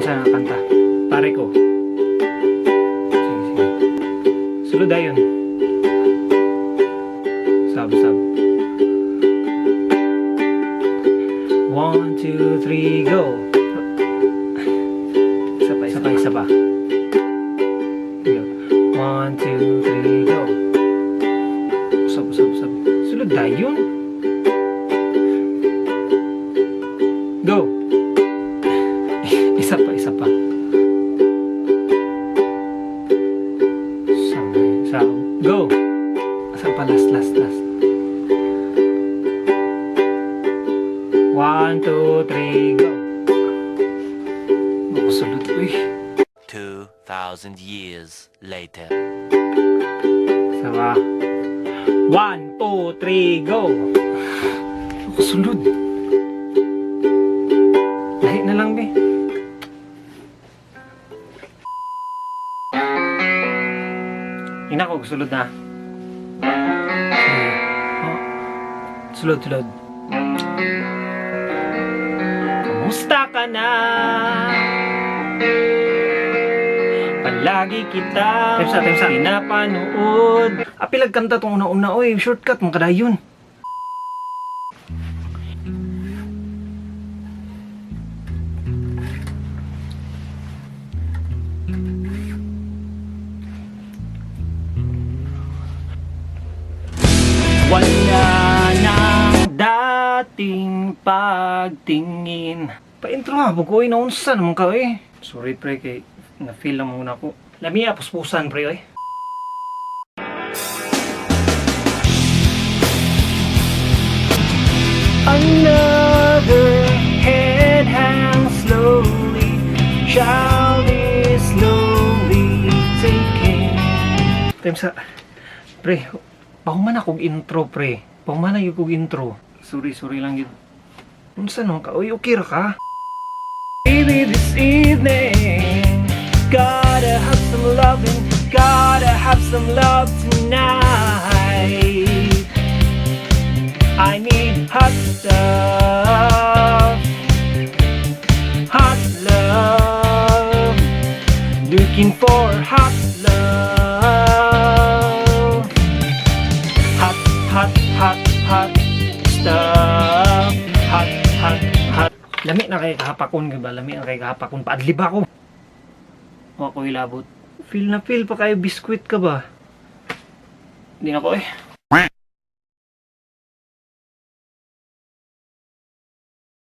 Saan ang kanta? Pare ko. Sige, sige. Sulod ayon. Sab. 1, 2, 3, go! Isa pa. 1, 2, 3, go! Sab. Sulod ayon. Go! Isa pa. Sab. Go! Isa pa, last. 1, 2, 3, go! Makusulot ko eh. 2,000 years later. Sama. 1, 2, 3, go! Makusulot. Lahi na lang, be. Ina ko, sulod na. Oh. Sulod. Kamusta ka na? Palagi kita pinapanood. Apilag kanta tong una-una, oy. Shortcut, mga kadayon. Wala nang dating pagtingin. Pa-intro nga, bukoy na unsa naman ka eh. Sorry pre, kay na-feel lang muna ko. Lamia, puspusan pre eh. Another head hangs slowly, child is slowly taking. Time sa, pre, pahuman akong intro pre. Pahuman na yung kong intro. Sorry lang yun. Unsa naman ka? Uy, okay ra ka? Baby, this evening gotta have some loving, gotta have some love tonight. I need hot stuff, hot love, looking for hot love, hot stuff, hot. Lami na kay kahapakon ka ba? Lami na kay kahapakon. Paadlib ako. O ako ilabot. Feel pa kayo biskwit ka ba? Hindi na ko eh.